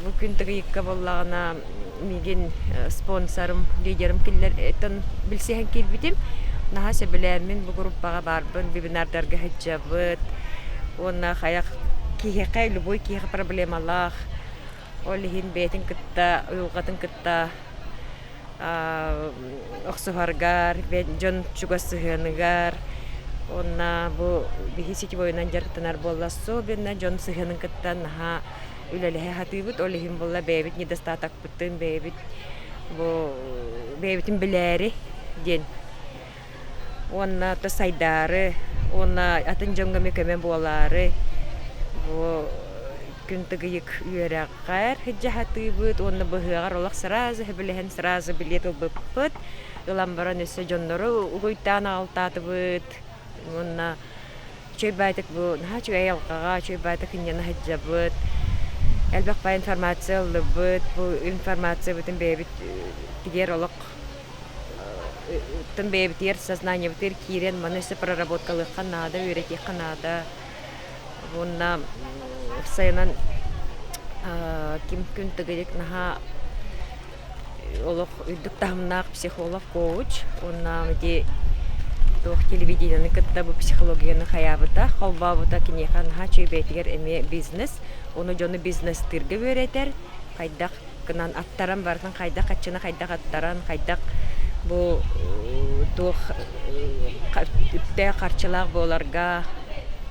Бу күн тыгыйыкка буоллаҕына миигин спонсорым, лидерым киллэртэн билсиһэн киирбитим. Наһаа сөбүлээммин бу группаҕа баарбын, вебинардарга сылдьабыт. Уонна хайах киһиэхэ, любой киһиэхэ проблемалаах. Ол иһин бэйэтин кытта, уйулҕатын кытта охсуһаргар, дьон чугас сыһыаныгар уонна бу биһи сетевойунан дьарыктанар буолла особенно дьон сыһыанын кытта наһаа үлэлэһэ сатыыбыт. Ол иһин буолла бэйэбит недостатокпытын бэйэбит бу бэйэбитин билээри диэн уонна то сайдаары уонна атын дьоҥҥо эмиэ көмө буолаары бу күн тыгыйык үөрэҕэр сылдьа сатыыбыт уонна быһыаҕар олох сразу сөбүлэһэн сразу билиэт ылбыппыт. Ылан баран өссө дьоннору угуйтаан аҕалтаатыбыт уонна үчүгэй баайтык бу наһаа үчүгэй айылҕаҕа үчүгэй баайтык сынньана сылдьабыт. Элбэх баай информация ыллыбыт. Бу информациябытын бэйэбит тигэр олох тым бэйэбитигэр сознаниебытыгар киирэн маны өссө проработкалыахха наада, үөрэтиэххэ наада. Уонна сайынан ким күн тыгыйык наһаа олох үрдүк таһымнаах психолог, коуч уонна ити туох телевидениены кытта бу психологияны хайаабыта, холбообута киниэхэ наһаа үчүгэй бэйэтигэр эмиэ бизнес, ону дьону бизнестыырга үөрэтэр, хайдах гынан аттаран барытын хайдах хаччыны хайдах аттаран, хайдах бу туох үптээх харчылаах буоларга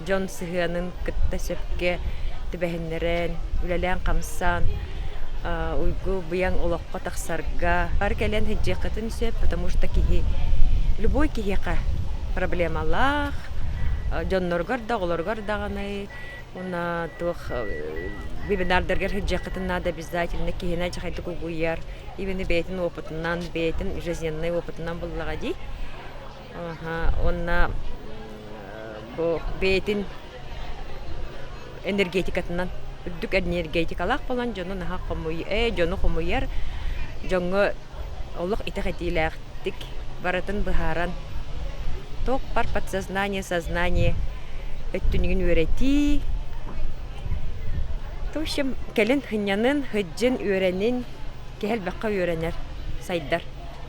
дьон сыһыанын кытта сөпкө түбэһиннэрэн, үлэлээн-хамсаан уйгу-быйаҥ олоххо тахсарга бары кэлэн сылдьыаххытын сөп, потому что киһи любой киһиэхэ проблемалаах, дьонноругар да, оҕолоругар даҕаны Уонна туох вебинардаргар сылдьыаххытын наада обязательно киһини алдьархайдык угуйар, именно бэйэтин опытынан, бэйэтин жизненнай опытынан буллаҕа дии. Аха, уонна бу бэйэтин энергетикатынан үрдүк энергетикалаах буолан дьону наһаа хомуй дьону хомуйар, дьоҥҥо олох итэҕэтиилээхтик барытын быһааран туох бар подсознание, сознание өттүнүгүн үөрэтии. В общем, кэлин сынньанын, сылдьын, үөрэнин, киһи элбэххэ үөрэнэр, сайдар.